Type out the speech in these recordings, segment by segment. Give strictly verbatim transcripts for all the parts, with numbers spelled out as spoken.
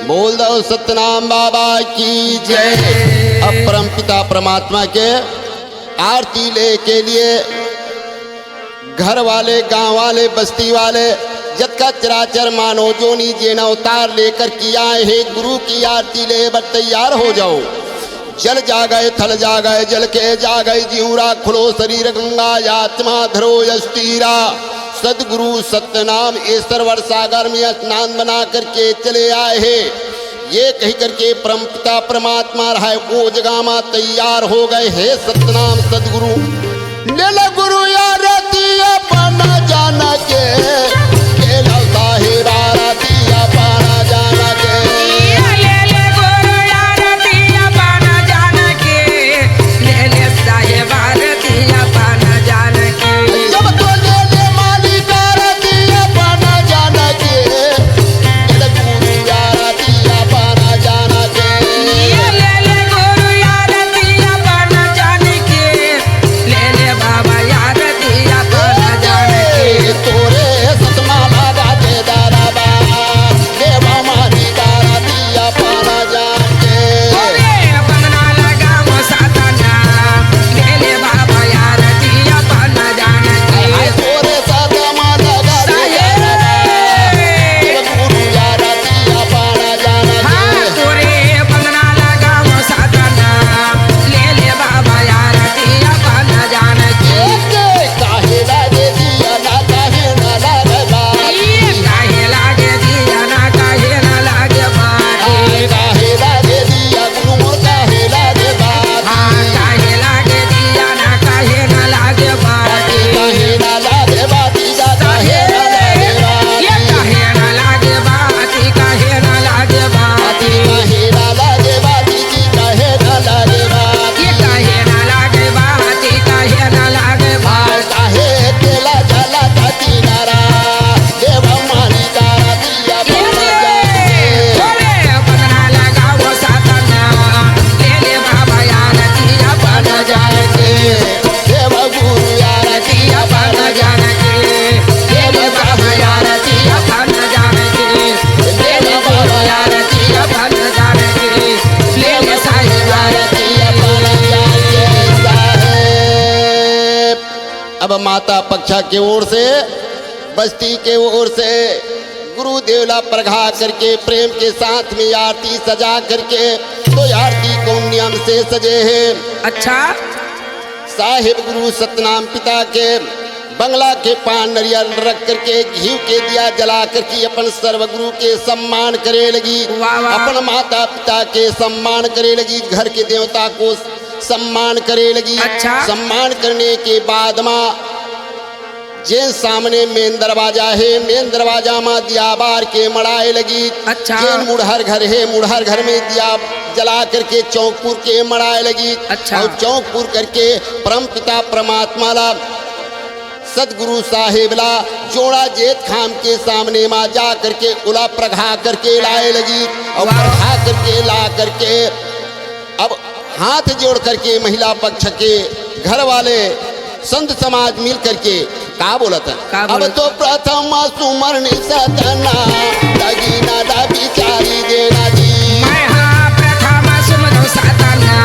बोल दो सतनाम बाबा की जय। अब परम पिता परमात्मा के आरती ले के लिए घर वाले, गांव वाले, बस्ती वाले, जतका चराचर मानव जोनी जेन अवतार लेकर के आए हे, गुरु की आरती ले बर तैयार हो जाओ। जल जागय थल जागय, जल के जागय जिउरा, खुलो शरीर गंगा आत्मा धरो यश तीरा। सदगुरु सतनाम ए सरवर सागर में स्नान बना करके चले आए हे। ये कही करके परम पिता परमात्मा रहाय ओ जगह मा तैयार हो गए हे सतनाम सदगुरु। ले ले गुरु आरती अपन जान के, ले लो साहेब आरती अपन जान के। ले ले गुरु आरती अपन जान के, ले ले साहेब आरती अपन जान के। जब तो ले ले मालिक आरती अपन जान के, ले ले गुरु आरती अपन जान के। ये ले ले गुरु आरती अपन जान के, ले ले बाबा आरती अपन जान के। तोरे सतमा लगा दे दादा बा, देवा मारी आरती अपन जान के। अरे बंदना लगाओ सातना, ले ले बाबा आरती अपन जान के। हाय तोरे सतमा लगा दे दादा बा, देवा गुरु आरती अपन जान के। हाँ, तोरे बंदना लगाओ सातना, ले ले बाबा आरती अपन जान के। काहे लागे दिया ना, काहे ना लागे बाती? काहे लागे दिया ना, काहे ना लागे बाती? काहे लागे दिया गुरु मोर, काहे लागे बाती? हाँ, काहे लागे दिया ना, काहे ना लागे बाती? काहे ना लागे बाती? ये काहे ना लागे बाती, काहे ना लागे बाती? ये काहे ना लागे बाती, काहे ना लागे बाती? अब माता पक्षा के ओर से, बस्ती के ओर से गुरुदेव ला परघा करके प्रेम के साथ में आरती सजा करके, तो आरती कौन नियम से सजे हे? अच्छा। साहेब गुरु सतनाम पिता के बंगला के पान नरियल रख करके, घीव के दिया जला करके अपन सर्वगुरु के सम्मान करे लगी। वाह, वाह। अपन माता पिता के सम्मान करे लगी, घर के देवता को सम्मान करे लगी। अच्छा। सम्मान करने के बाद मा जेन सामने मेन दरवाजा हे, मेन दरवाजा मा दिया बार के मड़ाए लगी। अच्छा। जेन मुड़हर घर हे, मुड़हर घर में दिया जला करके चौकपुर के मड़ाए लगी। अच्छा। अउ चौकपुर करके परम पिता परमात्मा ला, सतगुरु साहेब ला जोड़ा जेत खाम के सामने मा जा करके ओला प्रघा करके लाए लगी। अउ वाह। प्रघा करके ला करके अब हाथ जोड़ करके महिला पक्ष के घर वाले संत समाज मिल करके का बोलत हे? का अब बोलत? तो प्रथम सुमरनी सतना, लगी ना ला बिचारी देना जी। मैं हाँ प्रथम सुमरनी सतना,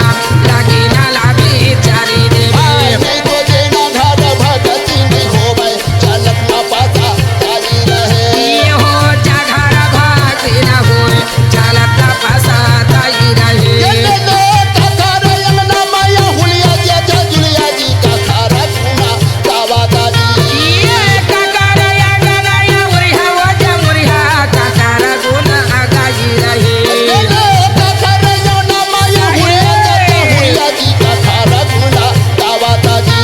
लगी ना ला बिचारी देना। नहीं तो देना घर भगती नहीं होवे, चलत मा पासा तारी रहे। ये हो जा घर भगती ना होए, चलत मा पासा तारी रहे। ये ले लो, कथार अंगना माया हुलिया, जे जे जुलिया जी, कथार गुना गावा दादी। ये कथार अंगना या उरिहा, वो जे मुरिहा, कथार गुना गाई रहे। ये ले, कथार अंगना माया हुलिया, जे जे हुलिया जी, कथार गुना गावा दादी।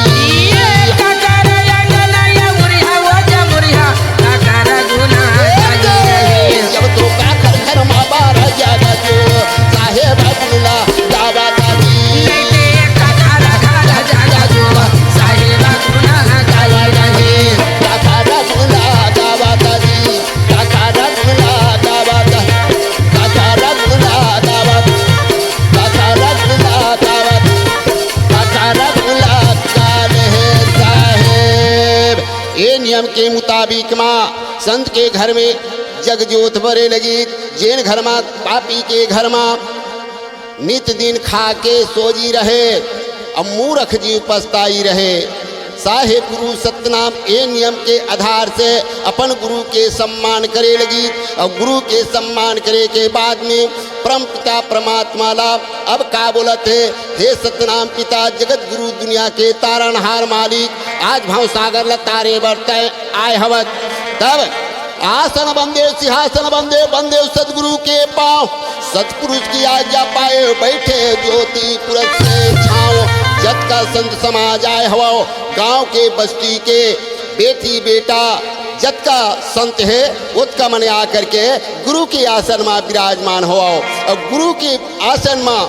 ये कथार अंगना या उरिहा, वो जे मुरिहा, कथार गुना गाई रहे। जब तो काकर घर मा बार जागा जो, साहेब गुना गावा दादी। ए नियम के मुताबिक मा संत के घर में जग जोत बरे लगी, जेन घर मा पापी के घर मा नित दिन खा के सोजी रहे, अब मूरख जीव पछताई रहे। साहेब गुरु सतनाम ए नियम के आधार से अपन गुरु के सम्मान करे लगी, और गुरु के सम्मान करे के बाद में परम पिता परमात्मा ला अब का बोलत हे, हे सतनाम पिता, जगत गुरु, दुनिया के तारनहार मालिक, आज भवसागर ला तारे बर तैं आय हवत। तब आसन बंदेव, सिंहासन बंदेव, बंदेव सतगुरु के पाँव। सतपुरुष की आज्ञा पाए, बैठे ज्योति पुरख से छाँव। जतका संत समाज आए हवव, गांव के, बस्ती के, बेटी बेटा, जतका संत हे, ओतका मने आकर के गुरु के आसन मा विराजमान होवव। और गुरु के आसन मा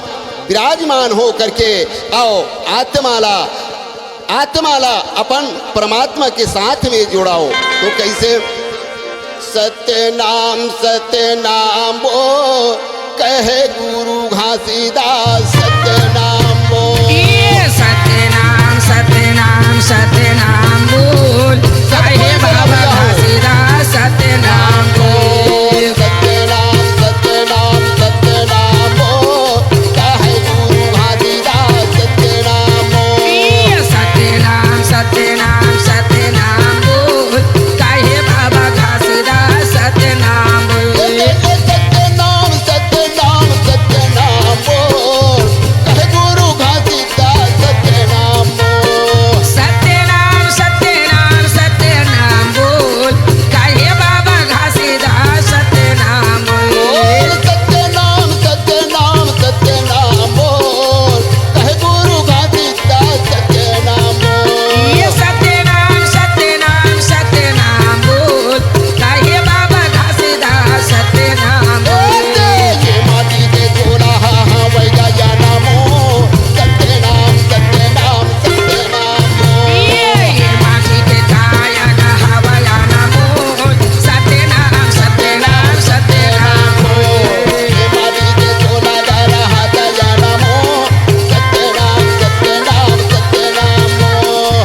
विराजमान हो करके, अउ आत्मा ला आत्मा ला अपन परमात्मा के साथ में जोड़ाव। तो कैसे? सत्य नाम, सत्य नाम बोल, कहे गुरु घासीदास, सत्य नाम बोल। ये सत्य नाम, सत्य नाम, सत्य नाम बोल, कहे बाबा घासीदास, सत्य नाम बोल। सत्य नाम, सत्य नाम, सत्य नाम बोल, कहे गुरु घासीदास, सत्य नाम बोल। ये सत्य नाम, सत्य नाम, सत्य नाम बोल, कहे बाबा घासीदास, सत्य नाम बोल। ए, ए, ए, सत्य नाम, सत्य नाम, सत्य नाम बोल, कहे गुरु घासीदास, सत्य नाम बोल। सत्य नाम, सत्य नाम, सत्य नाम बोल, कहे बाबा घासीदास, सत्य नाम बोल। बोल, सत्य नाम, सत्य नाम, सत्य नाम बोल, कहे गुरु घासीदास, सत्य नाम बोल। ये सत्य नाम, सत्य नाम, सत्य नाम बोल, कहे बाबा घासीदास, सत्य नाम बोल। ये माटी के चोला हा, हा, वैगा या नामो, सत्य नाम, सत्य नाम, सत्य नाम बोल। ये, ये माटी के काया ना हवया नामो, सत्य नाम, सत्य नाम, सत्य नाम बोल। ये माटी के चोला दा रहा दया नामो, सत्य नाम, सत्य नाम, सत्य नाम बोल।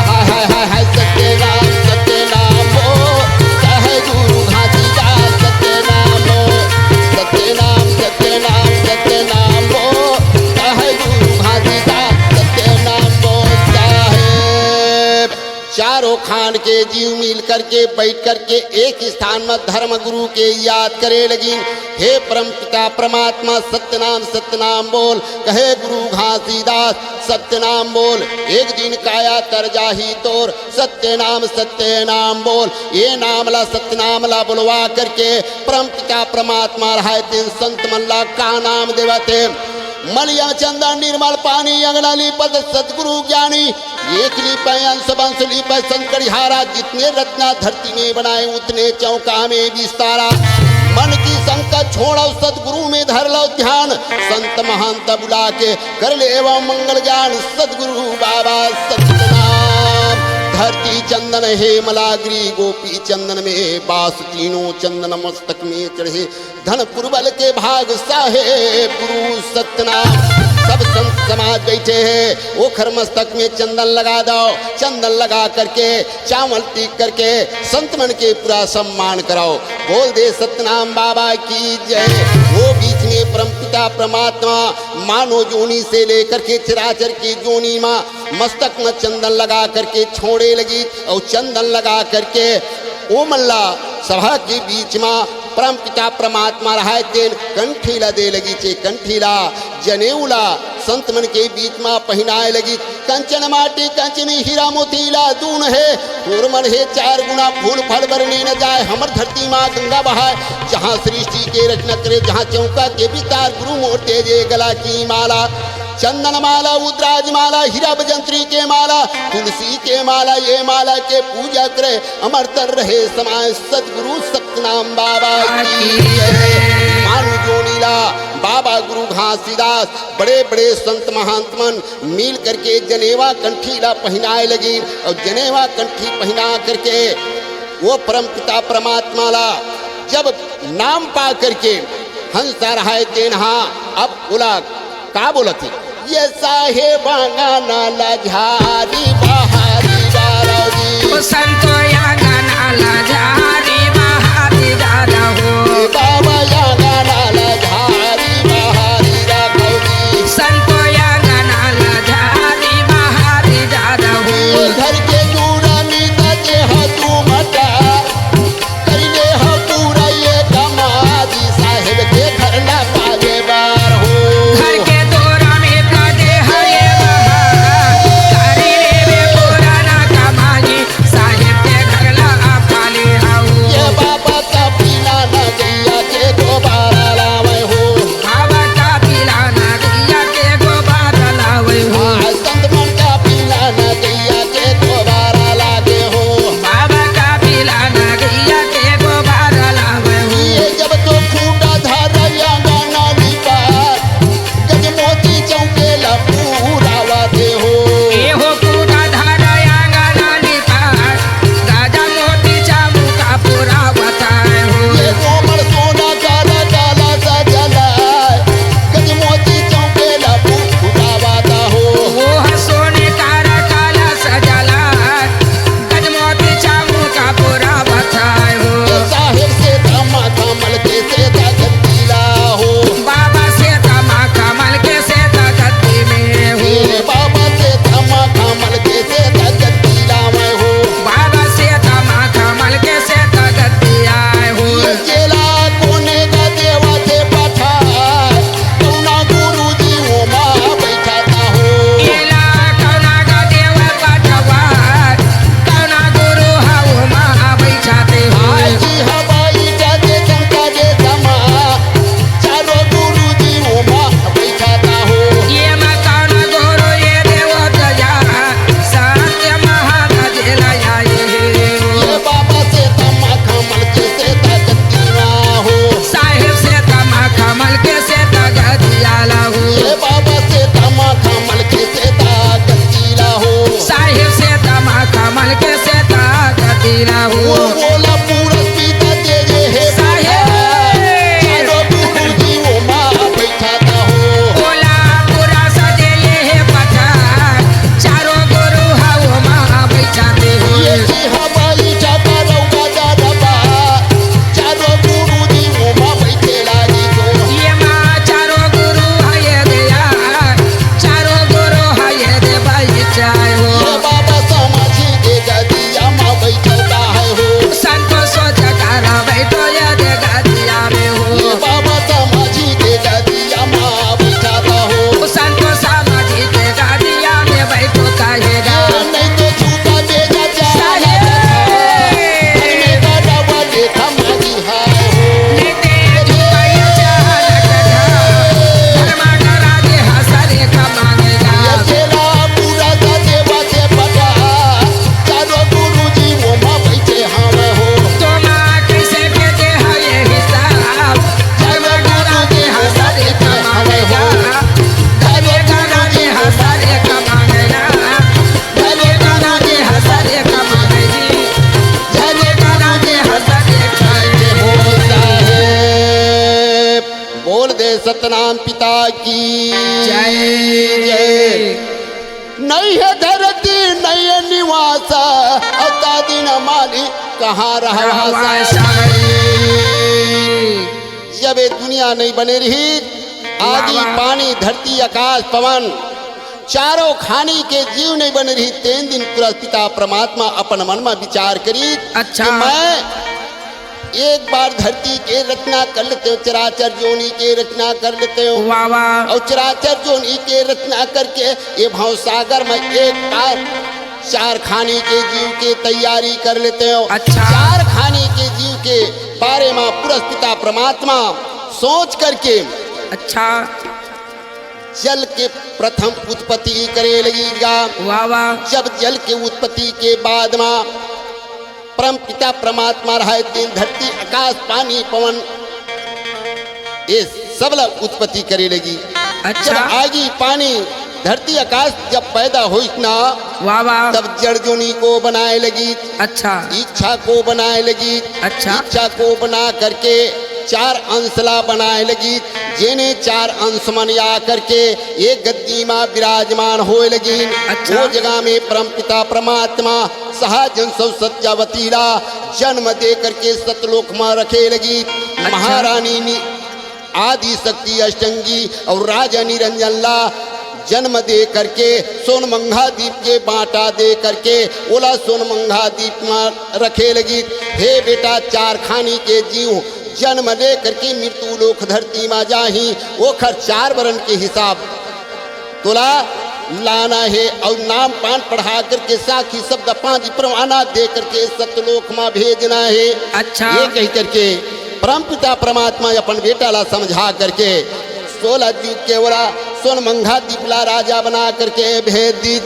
हाय, हाय, हाय, हाय, सत्य नाम, सत्य नाम बोल, कहे गुरु घासीदास, सत्य नाम बोल, सत्य नाम, सत्य नाम, सत्य नाम बोल, कहे गुरु घासीदास, सत्य नाम बोल, साहेब। चारों खान के जीव मिल करके, बैठ करके एक स्थान में धर्म गुरु के याद करे लगिन। हे परम पिता परमात्मा, सत्य नाम, सत्य नाम बोल, कहे गुरु घासीदास, सत्य नाम बोल, एक दिन काया तर जाही तोर, सत्य नाम, सत्य नाम बोल। ये नाम ला, सत्य नाम ला बोलवा करके परम पिता परमात्मा रहाय तेन संत मन ला का नाम देवत हे? मलिया चंदन निर्मल पानी, अंगना लीपत सतगुरु ज्ञानी। एक लीपे अंश बंश लीपे संकरिहारा, जितने रचना धरती में बनाए उतने चौका में विस्तारा। मन की शंका छोड़ो सतगुरु में धर लो ध्यान। संत महंत बुला के कर लेवो मंगल ज्ञान। सतगुरु बाबा सतनाम। धरती चंदन हेमलागिरी गोपी चंदन में बास, तीनों चंदन मस्तक में चढ़े। धन पुरबल के भाग साहेब गुरु सतनाम। सब संत समाज बैठे हे, ओखर मस्तक में चंदन लगा दो। चंदन लगा करके, चावल टीक करके संत मन के पूरा सम्मान कराओ। बोल दे सतनाम बाबा की जय। वो बीच में परम पिता परमात्मा मानव जोनी से लेकर के चराचर की जोनी मा मस्तक में चंदन लगा करके छोड़े लगी और चंदन लगा करके ओ मन ला सभा के बीच मा परम पिता परमात्मा रहाय तेन कंठी ला दे लगी चे। कंठी ला, जनेऊ ला संत मन के बीच मा पहिनाए लगी। कंचन माटी कंचनी हीरा मोती ला दून हे, तोर मन हे चार गुना फूल फल बरने न जाए। हमर धरती मा गंगा बहाए, जहाँ सृष्टि के रचना करे, जहाँ चौका के विस्तार गुरु मोर तेजे गला की माला। चंदन माला, उद्राज माला, हीरा बजंत्री के माला, तुलसी के माला, ये माला के पूजा करे, अमर तर रहे समाय सतगुरु सतनाम बाबा की जय। मानु जोनीला बाबा गुरु घासीदास, बड़े बड़े संत महंत मन मिल करके जनेवा कंठी ला पहिनाए लगिन और जनेवा कंठी पहिना करके वो परम पिता परमात्मा ला जब नाम पा करके हंसा रहय तेन हा अब ओला का बोलत हे? ये साहेब आंगन ला झारी बहारी डारही। ओ संतो आंगन ला झारी बहारी डारहो। बाबा आंगन ला झारी बहारी डारही। संतो आंगन ला झारी बहारी डारहो। ये घर के जुड़ा नी ता जे हा तू मटा। करिले ह पूरा ये कमाजी साहेब के घर ला पाले बार हो। घर के दोरा में कदे ह ये बहार, करिले वे पूरा ना कमाजी साहेब के घर ला पाले हऊ। ये बाबा का पीला ना गैया के दोबारा लावे हो। बाबा का पीला ना गैया के दोबारा लावे हो। हाँ, संत मन का पीला ना गैया के दोबारा लागे हो। बाबा का पीला ना गैया के दोबारा लावे हो। ये जब तो खूंटा धारा आंगन ला लिपा, गज मोती चौके ला पूरावा दे हो। ए हो खूंटा धारा आंगन ला लिपा, गज मोती चौका पूरावा दे हो। ये कोमल सोना काला काला सा जला, गज मोती चौके ला पूरावा दे हो। वो ह सोने काला काला सा जला, गजमोती चामू का पूरा बथाए हो। साहेब से तमा कमल के से गद्दी ला हो। बाबा से तमा कमल के से गद्दी में हो। ए बाबा से तमा कमल के से गद्दी ला में हो। बाबा से तमा कमल के से गद्दी आए हो। ये चेला कोने का देवा से पठाए। कौना गुरुजी ओमा बैठाता हो। एला कौना का देवा पठवा, कौना गुरु हा ओमा बैठाते हो। आजी हा बैठाते संता जे समा, चारों गुरुजी ओमा बैठाता हो। ये मा कौना गुरु ये देव दया, सत्य महाराज ला आए हे। ये बाबा से तमा कमल के से गद्दी ला हो। साहेब से तमा कमल के से गद्दी ला हो। ये बाबा से तमा कमल के से गद्दी ला हो। साहेब से तमा कमल के से गद्दी ला हो। वो बोला पूरा सीता तेरे हे साहेब। चारों गुरु जी ओमा बैठाता हो। बोला पूरा सजे ये हे पठार, चारों गुरु हा ओमा बैठाते हो। ये जी हमारी जाता रौदा दादा बा, चारों गुरु जी ओमा बैठे लागी तो। ये माँ चारों गुरु हा ये दया, चारों गुरु हा ये दे बैठाए हो। ये बाबा समाजी के गदिया मा बैठता है हो। संतोष जगारा बैठो ये दे गदिया में हो। ये बाबा समाजी के गदिया मा बैठाता हो। संतोष समाजी के गदिया में बैठो कहेगा। ये नहीं तो झूठा दे जा साहेब। घर में का रवा देखा मांगी हाय हो। बोल दे सतनाम पिता की जय। जय। नहीं है धरती, नहीं है निवास, अता दिन मालिक कहाँ रहवास। रहवास। जब ये दुनिया नहीं बने रही, आगी, वाह, वाह। पानी, धरती, आकाश, पवन, चारों खानी के जीव नहीं बने रही, तेन दिन पूरा पिता परमात्मा अपन मन में विचार करी अच्छा। कि मैं एक बार धरती के रचना कर लेते हो, चराचर जोनी के रचना कर लेते हो। वाह, वाह। और चराचर जोनी के रचना करके ये भवसागर में एक बार चार खानी के जीव के तैयारी कर लेते हो। अच्छा। चार खानी के जीव के बारे में पुरस पिता परमात्मा सोच करके अच्छा। जल के प्रथम उत्पत्ति करे लगी गा। वाह, वाह। जब जल के उत्पत्ति के बाद में परम पिता परमात्मा रहे, दिन धरती, आकाश, पानी, पवन, ये सब ला उत्पत्ति करे लगी। अच्छा। जब आगी, पानी, धरती, आकाश जब पैदा होइस ना, वाह, वाह। तब जड़ जोनी को बनाए लगी। अच्छा। इच्छा को बनाए लगी। अच्छा। इच्छा को बना करके चार अंश ला बनाए लगी, जेने चार अंश मन आ करके एक गद्दी मा विराजमान होए लगी। अच्छा। वो जगह में परमपिता परमात्मा सहज जन सौ सत्यावती ला जन्म दे करके सतलोक मा रखे लगी। अच्छा। महारानी नि-, आदि शक्ति अष्टंगी और राजा निरंजन ला जन्म दे करके सोनमंगा दीप के बांटा दे करके ओला सोनमंगा दीप मा रखे लगी। हे बेटा, चार खानी के जीव जन्म ले करके मृत्यु लोक धरती मा जाही, ओखर चार वरन के हिसाब तोला लाना हे और नाम पान पढ़ा करके साखी शब्द पांच परवाना दे करके सतलोक मा भेजना हे। अच्छा। ये कही करके परमपिता परमात्मा अपन बेटा ला समझा करके सोलह युग के ओला सोनमंगा दीप ला राजा बना करके भेज दी।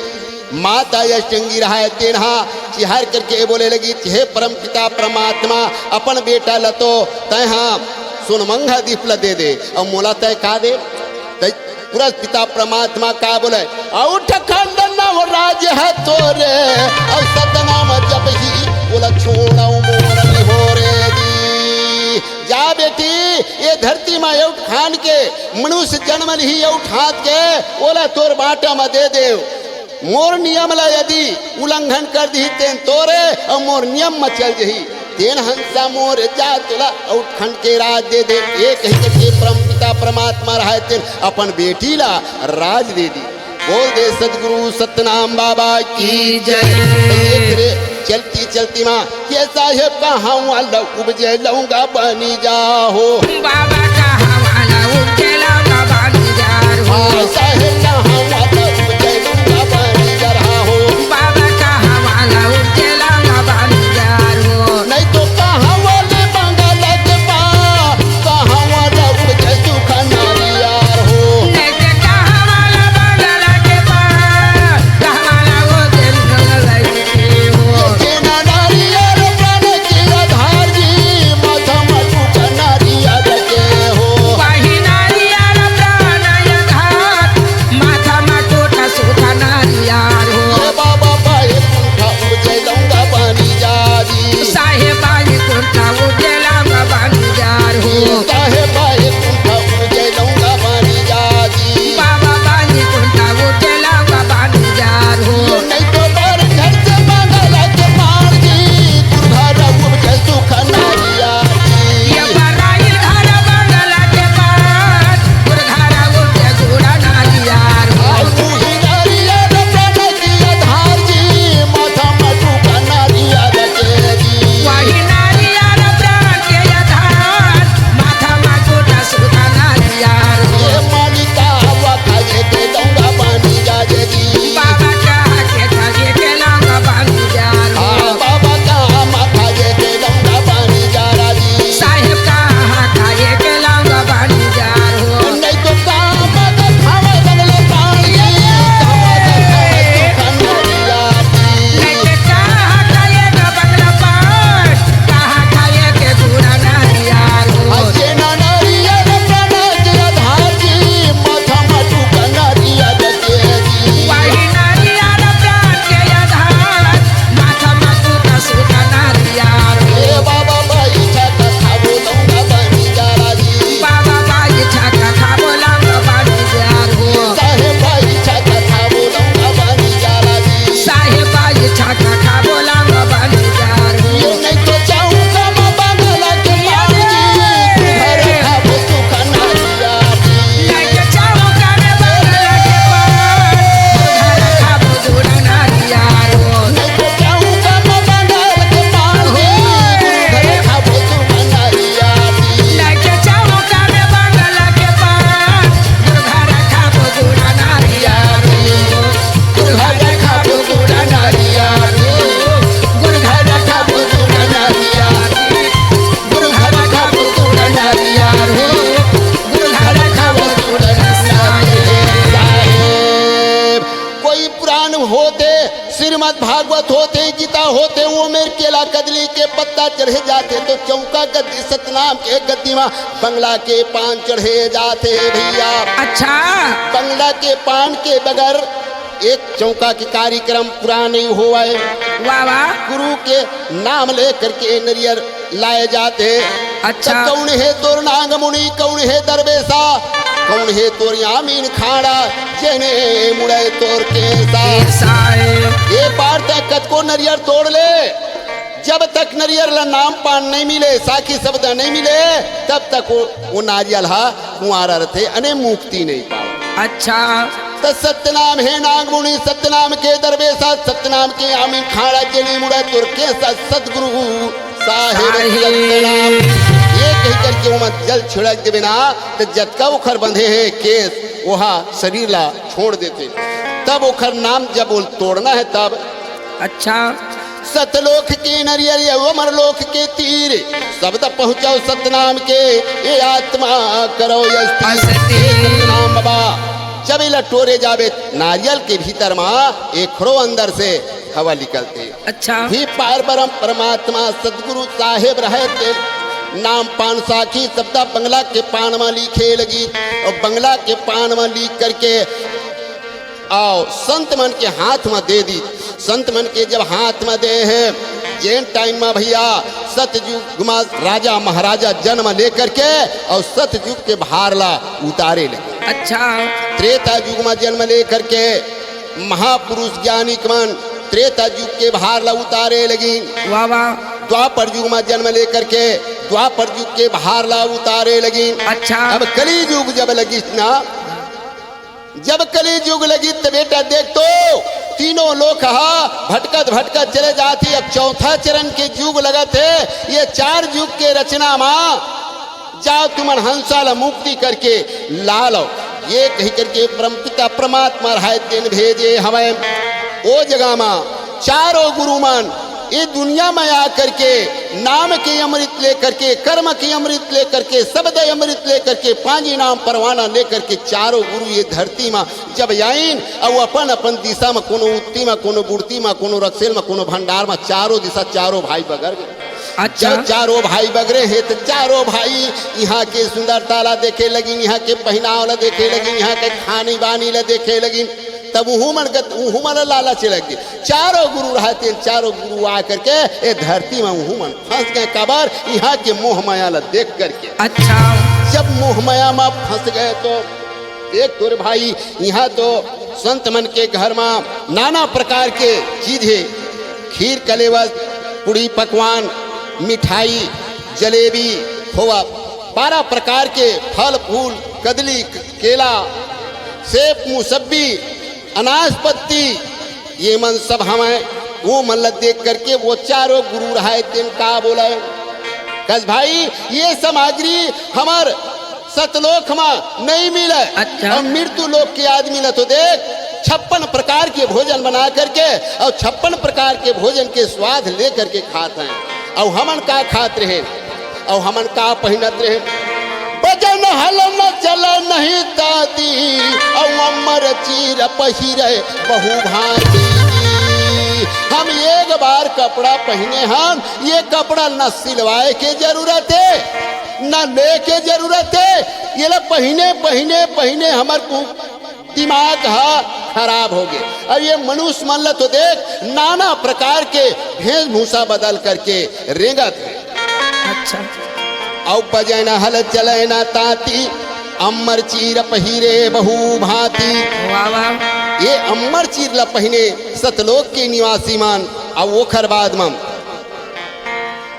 माता अष्टंगी रहाय तेन हा चिहार करके बोले लगी, हे परमपिता परमात्मा, अपन बेटा ला तो तैं हा सोनमंगा दीप ला दे दे, और मोला तैं का दे? तै परमपिता परमात्मा का बोले, "उठ खंड नव राज है तोरे, और सतनाम जपही, ओला छोड़ौ मोर निहोरे जी।" जा बेटी, ये धरती मा एउठ खान के मनुष्य जन्म लिही, एउठ हाथ के ओला तोर बांटा मा दे देव। मोर नियम ला यदि उल्लंघन कर दिही, तेन तोरे और मोर नियम म चल जही। तेन हंसा मोर जात ला अउ खंड के राज दे दे। एक ही करके परम पिता परमात्मा रहाय, तेन अपन बेटी ला राज दे दी। बोल दे सतगुरु सतनाम बाबा की की जय। जय। चलती चलती माँ के साहेब कहाँ वाला उपजे लौंगा बनी जा हो। बाबा कहाँ वाला उपजे लौंगा बनी जा हो। हाँ, साहेब कहाँ वाला उपजे लौंगा बनी जा रहा हो। बाबा कहाँ वाला उपजे लौंगा बनी जा हो। नहीं तो कहाँ वाले बंगाल के पा, कहाँ वाला उपजे सुखा नारियार हो। नहीं तो कहाँ वाला बंगाल के पा, कहाँ वाला उपजे लौंगा कोई पुराण होथे, श्रीमद् भागवत होथे, गीता होथे, वो मेर केला कदली के पत्ता चढ़े जाथे, तो चौका गद्दी सतनाम के गद्दी मा बंगला के पान चढ़े जाथे भैया। अच्छा। बंगला के पान के बगैर एक चौका के कार्यक्रम पूरा नहीं होवय। वाह, वाह। गुरु के नाम लेकर के नरियर लाए जाथे। अच्छा। त कौन हे तोर नांग मुनि, कौन हे दरबेसा, कौन हे तोर यामिन खाड़ा, जेने मुड़े तोर केसा। केसा हे। ए पार तक कतको नरियर तोड़ ले, जब तक नरियर ला नाम पान नहीं मिले, साखी शब्द नहीं मिले, तब तक वो, वो नारियल हा कुंवारा रथे, अने मुक्ति नहीं पावे। अच्छा। त सतनाम हे नांग मुनि, सतनाम के दरबेसा, सतनाम के आमी खाड़ा, जेने मुड़ा तोर केसा, सतगुरु साहेब साहेब। सतनाम। ये कही करके ओमा जल छिड़क देवे ना, त जतका ओखर बंधे हे केस, ओहा शरीर ला छोड़ देथे। तब ओखर नाम जब बोल तोड़ना हे तब। अच्छा। सतलोक के नरियर, ये अमर लोक के तीर, शब्द पहुँचाओ सतनाम के, ये आत्मा करो ये स्थिर। अस्थिर। हे सतनाम बाबा, जब इला टोरे जाबे, नारियल के भीतर मा एखरो अंदर से हवा निकलथे। अच्छा। भी पार ब्रह्म परमात्मा सतगुरु साहेब रहे ते नाम पान साखी शब्द बंगला के पान मा लिखे लगी, अउ बंगला के पान मा लिख करके अउ संत मन के हाथ मा दे दी। संत मन के जब हाथ मा दे हे, जेन टाइम मा भैया सतयुग मा राजा महाराजा जन्म लेकर के अउ सतयुग के भार ला उतारे लगे। अच्छा। त्रेता युग मा जन्म लेकर के महापुरुष ज्ञानिक मन त्रेता युग के भार ला उतारे लगिन। वाह, वाह। द्वापर युग मा जन्म लेकर के द्वापर युग के भार ला उतारे लगिन। अच्छा। अब कली युग जब लगिस ना, जब कली युग लगिस त बेटा देख तो तीनों लोक हा भटकत भटकत चले जात हे। अब चौथा चरण के युग लगत हे। ये चार युग के रचना मा जाओ तुमन हंसा ला मुक्ति करके ला लो। ये कही करके परमपिता परमात्मा रहाय तेन भेजे हवय। ओ जगह मा चारों गुरु मन ये दुनिया में आ करके नाम के अमृत लेकर के, कर्म के अमृत लेकर के, शब्द अमृत लेकर के, पांजी नाम परवाना लेकर के चारों गुरु ये धरती मा जब आइन अउ अपन अपन दिशा मा कोनो उत्ती मा, कोनो बुड़ती मा, कोनो रक्सेल मा, कोनो भंडार मा, चारों दिशा चारों भाई बगर गे। अच्छा। जब चारों भाई बगरे हे त चारों भाई इहाँ के सुंदरता ला देखे लगिन, इहाँ के पहिनाव ला देखे लगिन, इहाँ के खानी बानी ला देखे लगिन। तब उहू मन के, उहू मन ला लालच लग गे। चारों गुरु रहते, चारों गुरु आ करके ए धरती मा उहू मन फंस गए। काबर? इहाँ के मोह माया ला देख करके। अच्छा। जब मोह माया मा फंस गए तो देख तोरे भाई, इहाँ तो संत मन के घर मा नाना प्रकार के चीज हे, खीर कलेवस, पूड़ी पकवान, मिठाई, जलेबी, खोवा, बारह प्रकार के फल फूल, कदली, केला, सेब, मुसब्बी, अनासपत्ती, ये मन सब हवय। वो मन ला देख करके वो चारों गुरु रहाय तेन का बोले, कस भाई, ये सामग्री हमर सतलोक मा नहीं मिले। अच्छा। अउ मृत्यु लोक के आदमी ला तो देख, छप्पन प्रकार के भोजन बना करके अउ छप्पन प्रकार के भोजन के स्वाद ले करके खात हैं। अउ हमन का खात रहे, अउ हमन का पहिनत रहे? बजन हल न चल नहीं ताती, अउ अमर चीर पहिरे बहुभांति। हम एक बार कपड़ा पहिने हन, ये कपड़ा न सिलवाए के जरूरत हे, न ले के जरूरत हे। ये ला पहिने, पहिने, पहिने हमर कु-, दिमाग ह खराब हो गे। अउ ये मनुष्य मन ला तो देख, नाना प्रकार के भेष भूषा बदल करके रेंगत हे। अच्छा। अउ बजय न हल चलय न ताती, अम्मर चीर पहिरे बहु भांति। वाह, वाह। ये अम्मर चीर ला पहिने सतलोक के निवासी मन, अउ ओखर बाद म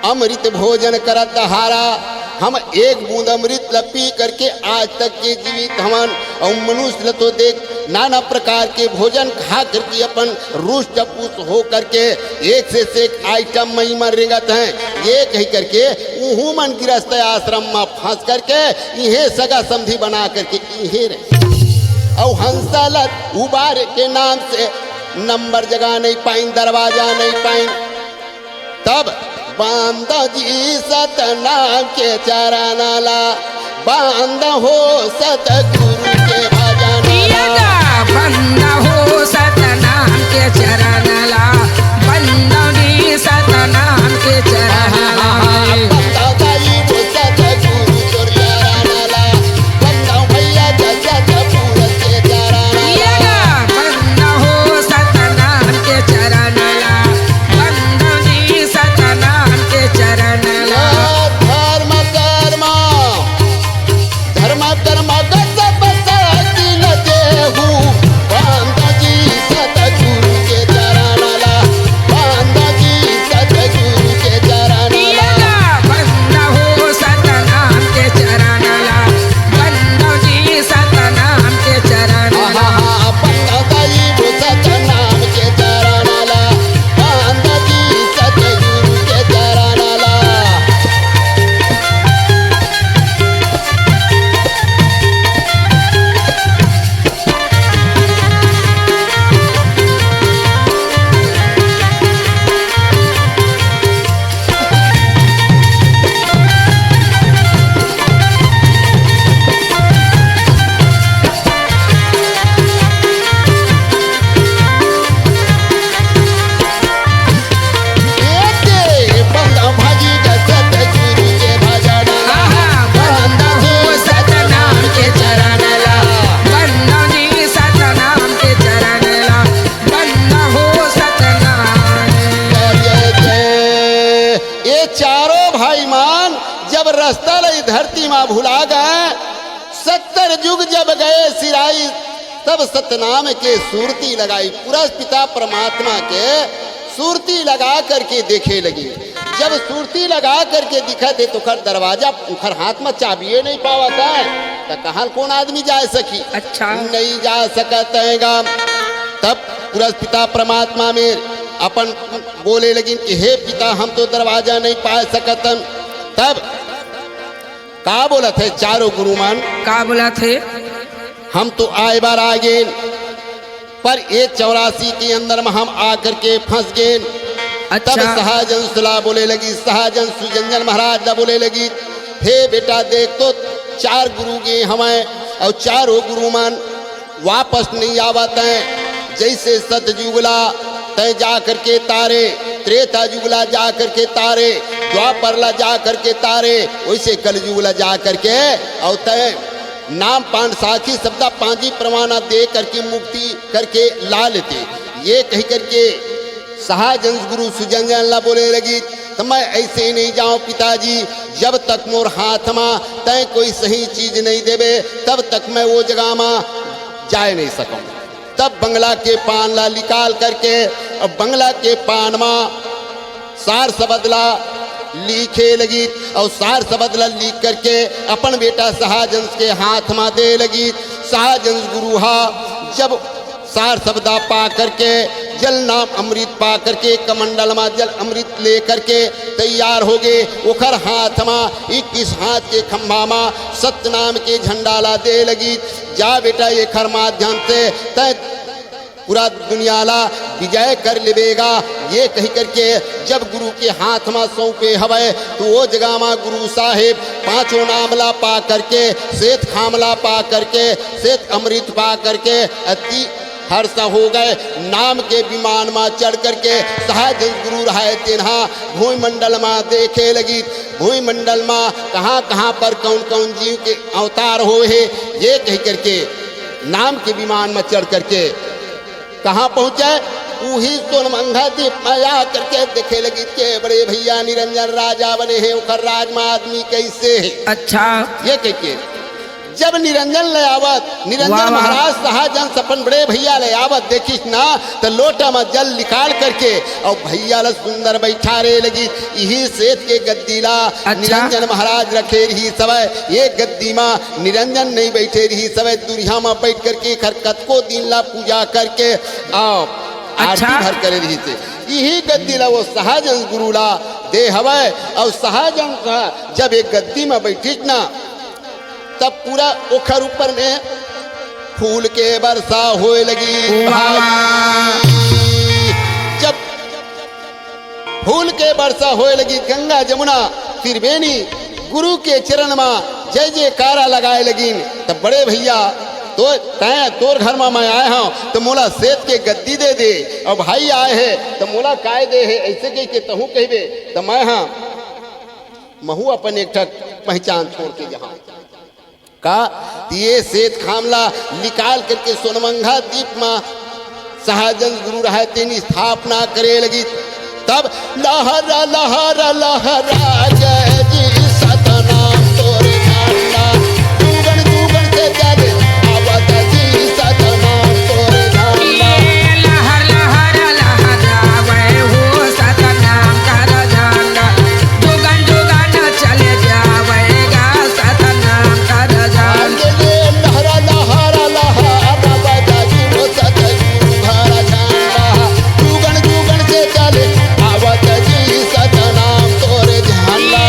अमृत भोजन करत हारा, हम एक बूंद अमृत ल पी करके आज तक के जीवित हवन। अउ मनुष्य ल तो देख, नाना प्रकार के भोजन खा करके अपन रुष्ट पुष्ट हो करके एक से एक आइटम मई मन रेंगत हैं। ये कही करके उहू मन गृहस्थ आश्रम म फंस करके इहे सगा समधी बना करके इहे रहे। अउ हंसा ल उबारे के नाम से नंबर जगह नहीं पाइन, दरवाजा नहीं पाइन। तब बांधा जी सतनाम के चरण ला, बांधा हो सतगुरु के भजन ला। बंदा हो सतनाम के चरण ला, बंदा जी सतनाम के चरण ला। बंधा दाई वो सतगुरु तोर चरण ला, बंधा भैया जगत पुरुष के चरण ला। बंदा हो सतनाम के चरण ला, बंदा जी सतनाम के चरण ला। या धर्म धरती मा भुला गए। सत्तर युग जब गए सिराई, तब सतनाम के सुरती लगाई। पुरस पिता परमात्मा के सुरती लगा करके देखे लगी। जब सुरती लगा करके दिखत हे, तो ओखर दरवाजा, ओखर हाथ मा चाबिये नहीं पावत हे, त कहाँ कोन आदमी जा सकी? अच्छा। नहीं जा सकत हे गा। तब पुरस पिता परमात्मा में अपन बोले लगिन कि हे पिता, हम तो दरवाजा नहीं पा सकतन। तब का बोलत हे चारों गुरु मन? का बोलत हे? हम तो आए बार आ गेन, पर ये चौरासी के अंदर में हम आकर के फंस गेन। अच्छा। तब सहजंस ला बोले लगी, सहजंस सुजंजन महाराज ला बोले लगी, हे बेटा, देख तो चार गुरु गे हवय अउ चारों गुरु मन वापस नहीं आवत हैं। जैसे सतयुग ला तय जा करके तारे, त्रेता युग ला जा करके तारे, द्वापर ला जा करके तारे, वैसे कलयुग ला जा करके अउ तय नाम पान साखी शब्दा पांजी प्रमाणा दे करके मुक्ति करके ला लेते। ये कही करके सहजंस गुरु सुजंजन ला बोले लगी, त मैं ऐसे नहीं जाऊं पिताजी, जब तक मोर हाथ मा तय कोई सही चीज नहीं देबे, तब तक मैं वो जगह मा जाए नहीं सकूं। तब बंगला के पान ला निकाल करके, अब बंगला के पान मा सार शब्द ला लिखे लगी, अउ सार शब्द ला लिख करके अपन बेटा सहजंस के हाथ मा दे लगी। सहजंस गुरु हा जब सार शब्दा पा करके, जल नाम अमृत पा करके, कमंडल मा जल अमृत ले करके तैयार हो गे। ओखर हाथ मा इक्कीस हाथ के खंभा मा सतनाम के झंडा ला दे लगी। जा बेटा, एखर माध्यम से तय पूरा दुनिया ला विजय कर लेबे गा। ये कही करके जब गुरु के हाथ मा सौंपे हवय, तो वो जगह मा गुरु साहेब पांचों नाम ला पा करके, श्वेत खाम ला पा करके, श्वेत अमृत पा करके अति हर्ष हो गए। नाम के विमान मा चढ़ करके सहजंस गुरु रहे तेनहा भूमंडल मा देखे लगी, भूमंडल मा कहाँ कहाँ पर कौन कौन जीव के अवतार होए हे, ये कही करके नाम के विमान मा चढ़ करके कहाँ पहुँचे? उही सोनमंगा दीप मा आ करके देखे लगी के बड़े भैया निरंजन राजा बने हे, ओखर राज मा आदमी कैसे हे। अच्छा। ये कह के जब निरंजन ले आवत, निरंजन वाह, वाह। महाराज सहजंस अपन बड़े भैया ले आवत देखिस ना, त लोटा मा जल निकाल करके अउ भैया ला सुंदर बैठारे लगी। इही श्वेत के गद्दी ला अच्छा। निरंजन महाराज रखे रहिस हवय। ये गद्दी मा निरंजन नहीं बैठे रहिस हवय, दुरिहा मा बैठ करके एखर कतको दिन ला पूजा करके अउ आरती अच्छा। भर करे रहिस हे। इही गद्दी ला वो सहजंस गुरु ला दे हवय। अउ सहजंस ह जब एक गद्दी मा बैठिस ना, तब पूरा ओखर ऊपर में फूल के वर्षा होए लगी। वाह, वाह। जब फूल के वर्षा होए लगी, गंगा जमुना त्रिवेणी गुरु के चरण मा जय जयकारा लगाए लगिन। तब बड़े भैया, तो तैं तोर घर मा मैं आए हंव, त मोला श्वेत के गद्दी दे दे। अउ भाई आए हे, त मोला काय दे हे, ऐसे कहि के तहूँ कहिबे, त मैं हा महू अपन एक ठक पहचान छोड़ के जहाँ का त ये श्वेत खाम ला निकाल करके सोनमंगा दीप मा सहजंस गुरु रहे तेन स्थापना करे लगी। तब लहरा लहरा लहरा जय जी सतनाम तोरे झंडा, दुगन दुगन से चले आवत जी सतनाम तोरे झंडा। लहर लहर लहरावे हो सतनाम कर झंडा, दुगन दुगन चले जावेगा सतनाम कर झंडा। लहरा लहरा लहरा बजा जी वो सतनाम कर झंडा, दुगन दुगन से चले आवत जी सतनाम तोरे झंडा।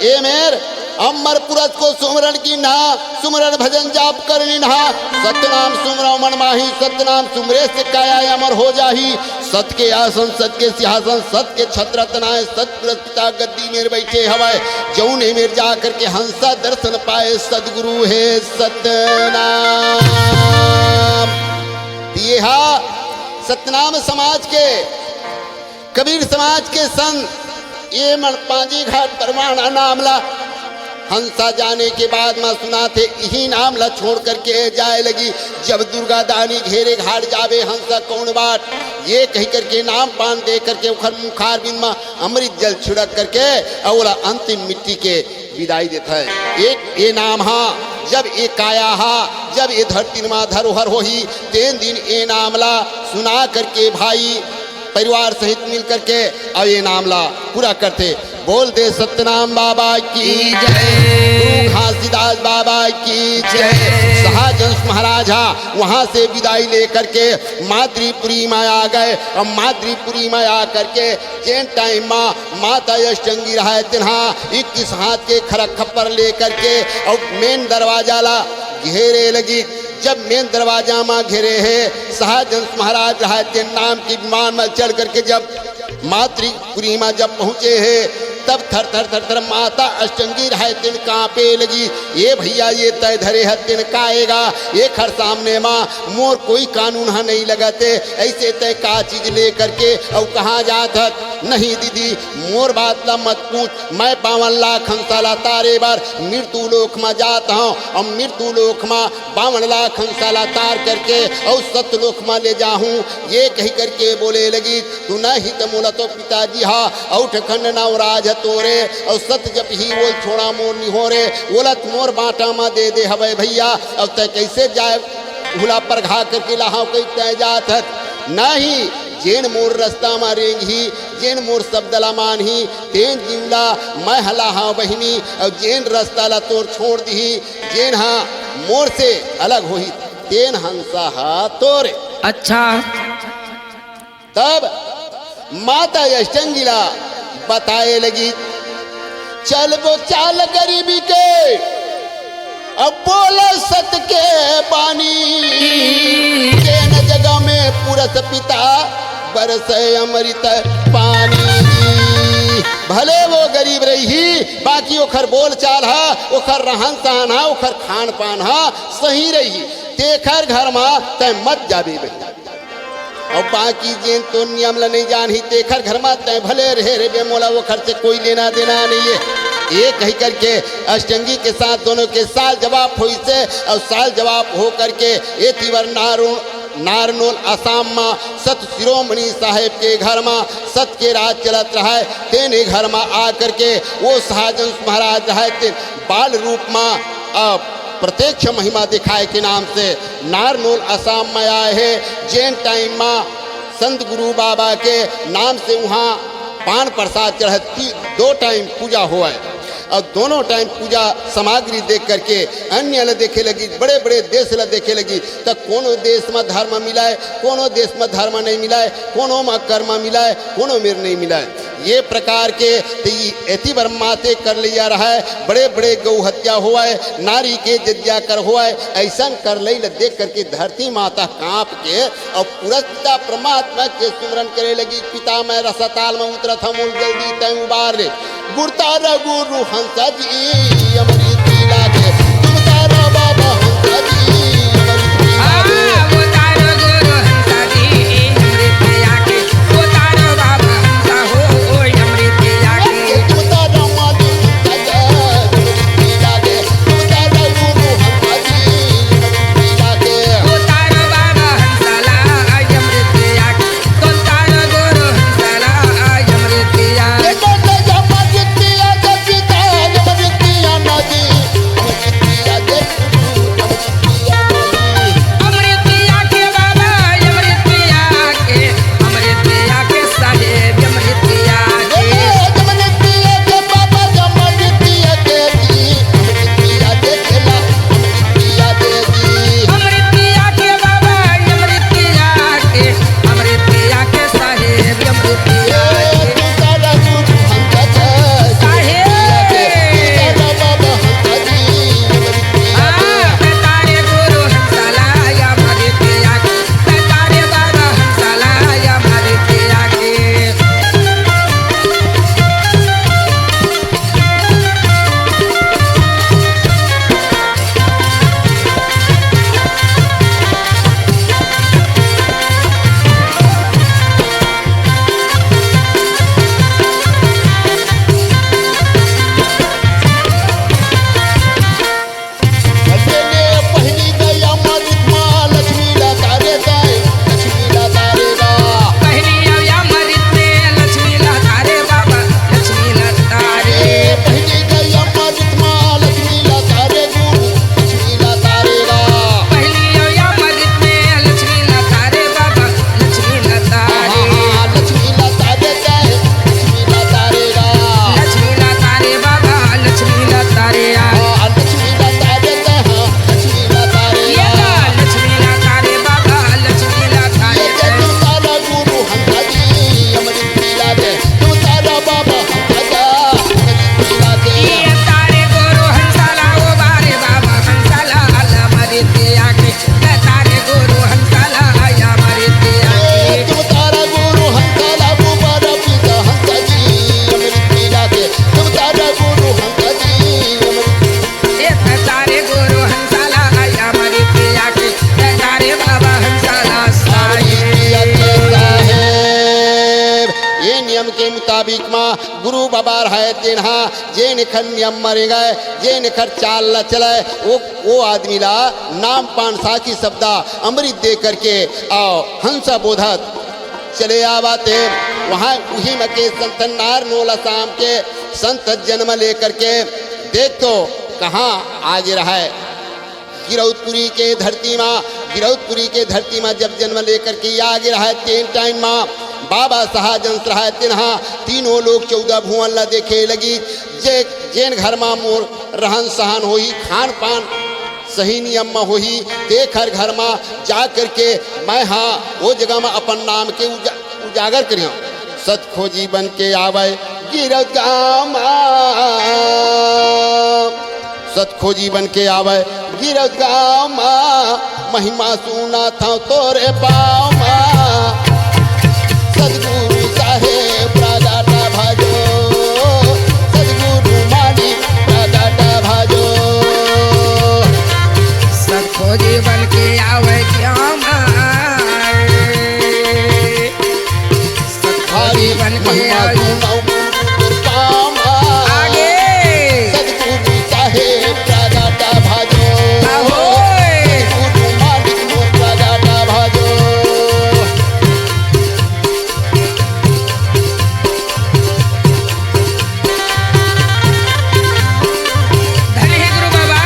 ए मेर अमर पुरस को सुमरन कीन्हा, सुमरन भजन जाप कर लीन्हा। सतनाम सुमरौ मन माही, सतनाम सुमरे से काया अमर हो जाही। सत के आसन, सत के सिंहासन, सत के छत्र तनाए, सत पुरस पिता गद्दी मेर बैठे हवय। जौन ए मेर जा करके हंसा दर्शन पाए, सतगुरु हे सतनाम। ये हा सतनाम समाज के, कबीर समाज के संत, ये मन पांजी घाट परवाना नाम ला हंसा जाने के बाद म सुनाथे, इही नाम ला छोड़ करके जाए लगी। जब दुर्गा दानी घेरे घाट जाबे हंसा कौन बाट, ये कही करके नाम पान दे करके ओखर मुखार बिंद म अमृत जल छिड़क करके अउ ओला अंतिम मिट्टी के विदाई देथे। एक ये नाम हा, जब ये काया हा, जब ये धरती मा धरोहर होही, तेन दिन ये नाम ला सुना करके भाई परिवार सहित मिल करके अउ ये नाम ला पूरा करथे। बोल दे सतनाम बाबा की जय। गुरु घासीदास बाबा की जय। जय। सहजहंस महाराज हा वहां से विदाई लेकर के माद्रीपुरी मा आ गए। अउ माद्रीपुरी मा आ करके जेन टाइम मा माता अष्टंगी रहय तेन हा इक्कीस हाथ के खरा खप्पर लेकर के अउ मेन दरवाजा ला घेरे लगी। जब मेन दरवाजा मा घेरे हे, सहजहंस महाराज रहय तेन नाम के विमान मा चढ़ करके जब माद्रीपुरी मा जब पहुंचे हे, तब थर थर थर थर माता अष्टंगी रहय तेन कांपे लगी। ए भइया, ये तैं धरे हस तेन का एगा, एखर सामने मा मोर कोई कानून ह नइ लगत हे। अइसे तैं का चीज ले करके अउ कहां जात हस? नहीं दीदी, मोर बात ला मत पूछ। मैं बावन लाख हंसा ला तारे बर मृत्यु लोक मा जात हंव। अउ मृत्यु लोक मा बावन लाख हंसा ला तार करके अउ सतलोक मा ले जाहूं, ये कही करके बोले लगी। तू नहीं त मोला तो पिताजी हा अउ ठखंड नवराज ह तोरे अउ सत जप ही बोल छोड़ा मोर निहोरे। ओला त मोर बांटा मा दे दे हवय भइया, अउ तैं कइसे जाए हुला परघा करके लाहव कहि तैं जात हस? नहीं, जेन मोर रस्ता मा रेंगही, जेन मोर शब्द ला मानही, तेन जीव ला मैं ह लाहव बहिनी, अउ जेन रस्ता ला तोर छोड़ दिही, जेन हा मोर से अलग होही, तेन हंसा हा तोरे। अच्छा। तब माता अष्टंगी ला बताए लगी, चल वो चाल गरीबी के, अब बोल सत के बानी, जेन जग में पुरस पिता बरसे अमृत पानी। भले वो गरीब रही, बाकी ओखर बोल चाल हा, ओखर रहन सहन हा, ओखर खान पान हा सही रही, तेखर घर मा तैं मत जाबे बहिनी। अउ बाकी जेन तो नियम ल नइ जानही, तेखर घर म तैं भले रहे रे बे, मोला ओखर से कोई लेना देना नइ हे। ये कहि करके अष्टंगी के साथ दोनों के साल जवाब होइसे, अउ साल जवाब हो करके एती बर नारो-, नारनोल आसाम म सत शिरोमणि साहेब के घर म सत के राज चलत रहय। तेने घर म आ करके वो सहजहंस महाराज रहय, ते बाल रूप म, अ, प्रत्यक्ष महिमा दिखाए के नाम से नारनोल आसाम म आए हे। जेन टाइम म संत गुरु बाबा के नाम से उहाँ पान प्रसाद चढ़त, ती-, दो टाइम पूजा होवय अउ दोनों टाइम पूजा सामग्री देख करके अन्य ल देखे लगी, बड़े-बड़े देश ल देखे लगी, त कोनो देश म धर्म मिलय, कोनो देश म धर्म नइ मिलय, कोनो म कर्म मिलय, कोनो मेर नइ मिलय। ये प्रकार के त ई एती बर माते करलैया रहय, बड़े-बड़े गौ हत्या होवय, नारी के जज्जा कर होवय, अइसन करलई ल देख करके धरती माता कांप के अउ पुरस पिता परमात्मा के सुमरन करे लगी, पिता मैं रसाताल म उतरत हंव, मोल जल्दी तैं उबार ले। गुरता र गुरु हंसा जी अमृत पिला के, गुरता र बाबा हंसा जी अमृत पिला के। तारे गुरु हंसाला, ओ बारे बाबा हंसाला, आया मरिते आके। तारे गुरु हंसाला, आया मरिते आके। तुम तारा गुरु हंसाला, ओ बारा पिता हंसा जी, अमृत पिला के। तुम तारा गुरु हंसा जी, अमृत ए तारे गुरु हंसाला, आया मरिते आके। तारे बाबा हंसाला, साहेब। ये नियम के मुताबिक मा गुरु बाबा रहय तेन हा, जेन एखर नियम म रेंगय, जेन एखर चाल ल चलय, वो, वो आदमी ला नाम पान साखी सब्दा अमृत दे करके अउ हंसा बोधत चले आवत हे। वहाँ उही म के संत नार नोला शाम के संत जन्म लेकर के देख तो कहाँ आगे रहय। गिरौदपुरी के धरती मा, गिरौदपुरी के धरती मा जब जन्म लेकर के आ गे रहय, तेन टाइम मा बाबा सहाजन रहय, तेन हा तीनों लोग चौदह भुवन ला देखे लगी। जे, जेन घर मा मोर रहन सहन होही, खान पान सही नियम मा होही, तेखर घर मा जा करके मैं हा वो जगह मा अपन नाम के उजा-, उजागर करिहौं। सत खोजी बन के आवय गिरौद गाँव मा, सत खोजी बन के आवय गिरौद गाँव मा, महिमा सुनाथंव तोरे पाँव मा। सतगुरु साहेब प्रगटा भजो, सतगुरु मानिक प्रगटा भजो। सत खोजी बन के आवय गाँव मा। सतगुरु बन के महिमा आवय। सुनाओ गुरु तोर काम। आगे। सतगुरु साहेब प्रगटा भजो। आहो। सतगुरु मानिक मोर प्रगटा भजो। धन्य हे गुरु बाबा।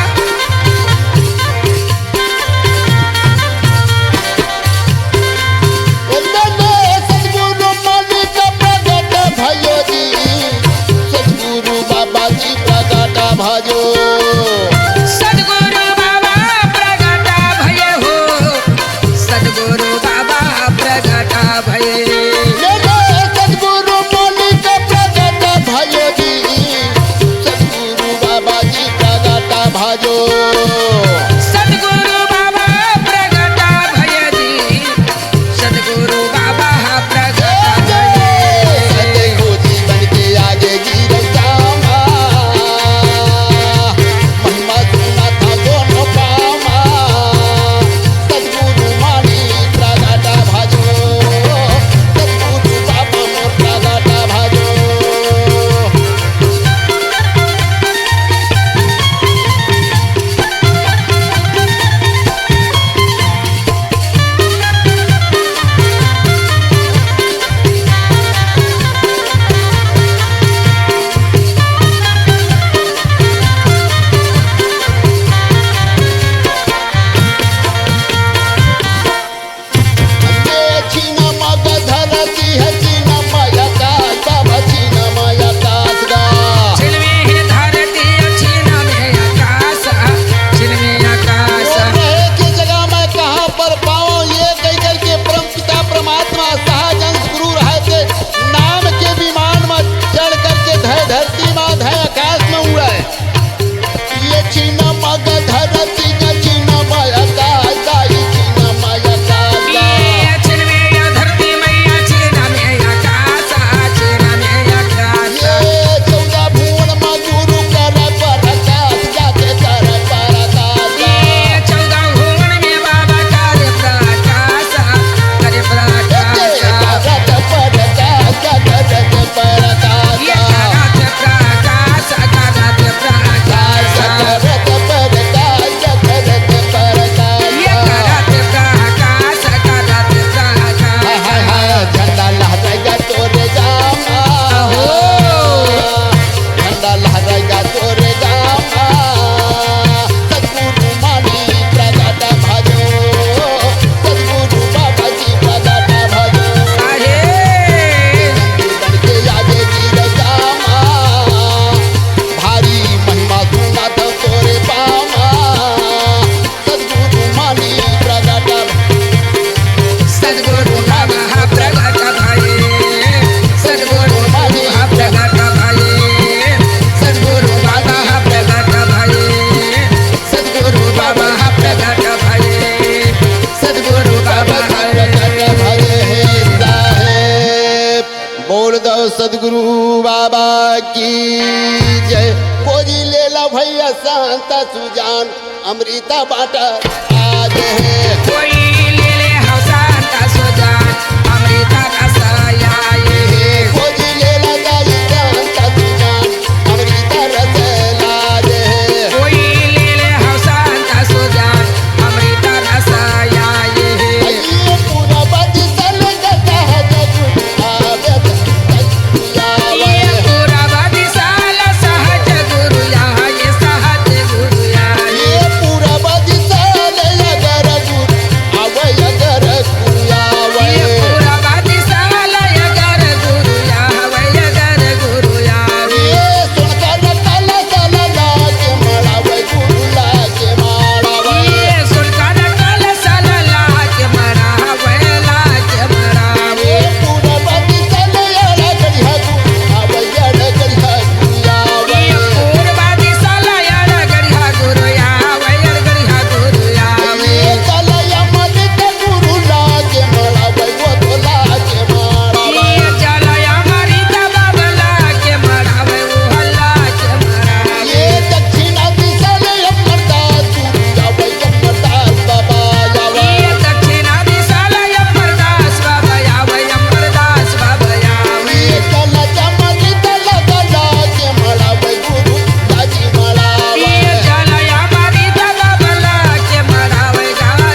सतगुरु मानिक प्रगट भयो जी, सतगुरु बाबा जी प्रगट भजो। सतगुरु बाबा प्रगट भये हो, सतगुरु बाबा प्रगट भये। सतगुरु मानिक प्रगट भयो जी, सतगुरु बाबा जी प्रगट भजो। सतगुरु बाबा प्रगट भये जी, सतगुरु बाबा प्रगट भये। सतगुरु जीवन के आगे गिरल जामा। की जय। कोरी लेला भैया शांता सुजान, अमृता बांटा आज हे। कोरी लेले हव शांता सुजान, अमृता रस आए हे। कोरी लेला दाई शांता सुजान, अमृता रस लाज हे। कोरी लेले हव शांता सुजान, अमृता रस आए हे। ये पूरा बदिसल गता है जगुआ, ये पूरा बदिसल सहज गुरु आए, सहज गुरु आए। ये पूरा बदिसल अगर गुरु आवे, अगर गुरु आवे। ये पूरा बदिसल अगर गुरु आवे, अगर गुरु आवे। ये सुनकर कल सल लाके मड़ावे गुरु लाके मड़ावे। ये सुनकर कल सल लाके मड़ावे, लाके मड़ावे। ये पूरा बदिसल अगर गुरु आवे, अगर गुरु आवे। ये पूरा बदिसल अगर गुरु आवे, अगर गुरु आवे। ये चल अमृत गुरु लागे मड़ावे, वो तो लागे मड़ावे। ये चल अमृत बाबा लागे मड़ावे, वो लागे मड़ावे। ये दक्षिणा दिशा ले अमरदास गुरु आवे, अमरदास बाबा आवे। ये दक्षिणा दिशा ले अमरदास बाबा आवे, अमरदास बाबा आवे। ये चल अमृत लगा लागे मड़ावे गुरु लागे मड़ावे। ये चल अमृत बाबा लागे मड़ावे,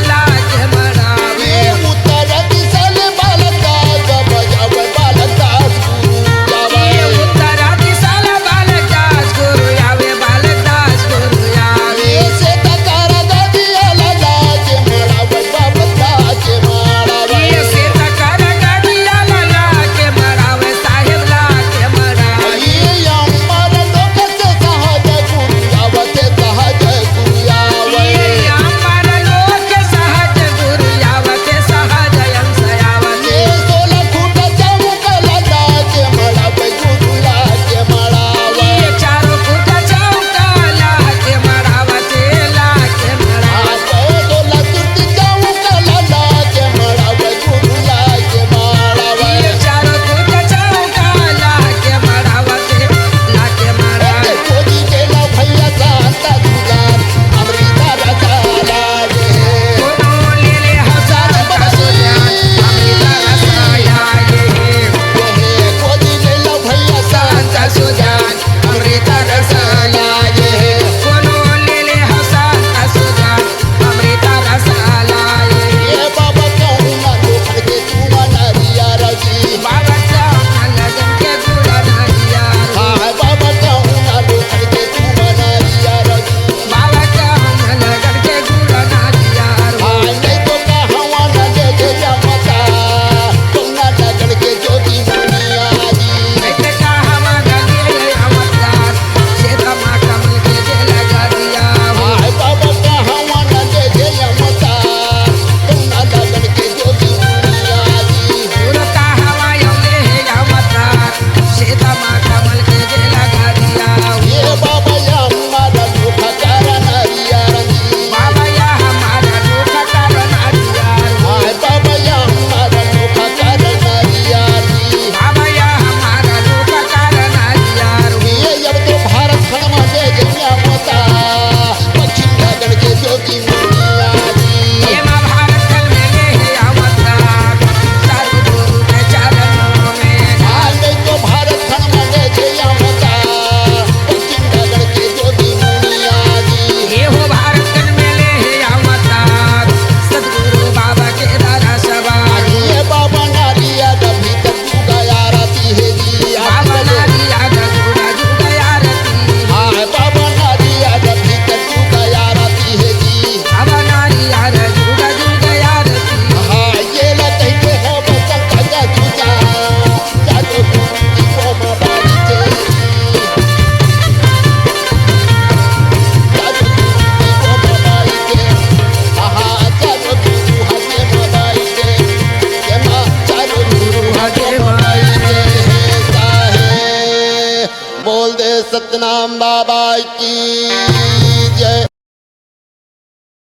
लागे मड़ावे। ये उत्तर दिशा ले बालक दास बाबा आवे, बालक दास गुरु आवे। ये उत्तर दिशा ले बालक दास गुरु आवे, बालक दास गुरु आवे। ये श्वेत कर गदिया लागे मड़ावे, बाबा लागे मड़ावे। ये श्वेत कर गदिया लागे मड़ावे, साहेब लागे मड़ावे। ये अमर लोक से सहज गुरु आवत, सहज गुरु आवत। ये अमर लोक सहज गुरु आवत, सहज अंश आवत। ये सोलह फुट चौका लागे मड़ावे, गुरु लागे मड़ावे। ये चारों फुट चौका लागे मड़ावे, लागे मड़ावे। आ, सोलह फुट चौका लागे मड़ावे, गुरु लागे मड़ावे। ये चारों फुट चौका लागे मड़ावे। लाके मारा। कोरी लेला भैया शांता सुजान, अमृता रस आए हे। कोनो लेले हव शांता सुजान, अमृता रस आए हे। कोरी लेला भैया शांता सुजान, अमृता रस आए हे। कोनो लेले हव शांता सुजान, अमृता रस आए हे। ये बाबा कहूँ ना लोखन के तू नरियर जी। बाबा कहूँ ना लगन के गुड़ नरियर। हाँ, बाबा कहूँ ना लोखन के तू नरियर जी। बाबा कहूँ ना लगन के गुड़ नरियर। हाँ, नहीं तो कहवा ना ले गया मता। तुम ना लगन के जोगी मुनिया जी। नहीं तो कहवा ना ले गया मता। सेता माँ कमल के जे लगा दिया हो। हाय बाबा कहवा न दे दे अवतार, कौना लगन के जोगी मुनिया जी। गुरु कहवा यौले हे अवतार, सेता माँ कमल के जे लगा दिया हो। ये बाबा या हमारा दुख करन हरियर जी। बाबा या हमारा दुख करन हरियर हो। हाय बाबा या हमारा दुख करन हरियर जी। बाबा या हमारा दुख करन हरियर हो। ये अब तो भारत खंड में दे गया मता, पश्चिम गगन के जोगी मुनिया जी। ये माँ भारत खंड में ले हे अवतार, साधु गुरु के चरणों में। आज तो भारत खंड में ले हे अवतार, पश्चिम गगन के जोगी मुनिया जी। ये हो भारत खंड में ले हे अवतार, सतगुरु बाबा के दरसवा। ये बाबा नारिया दबी तक जुग आरती हे जी। बाबा नारिया जुग जुग आरती। हाय बाबा नारिया रवि के जुग आरती हे जी। बाबा नारिया जुग जुग आरती। हाय ये ला कहिके हो बसंत का जुजा। जागो गुरु जी को मबाई के। जागो गुरु जी को मबाई के। आहा, जागो गुरु हमें मबाई के। ये माँ जागो गुरु हमें मबाई के। साहे। बोल दे सतनाम बाबा की जय।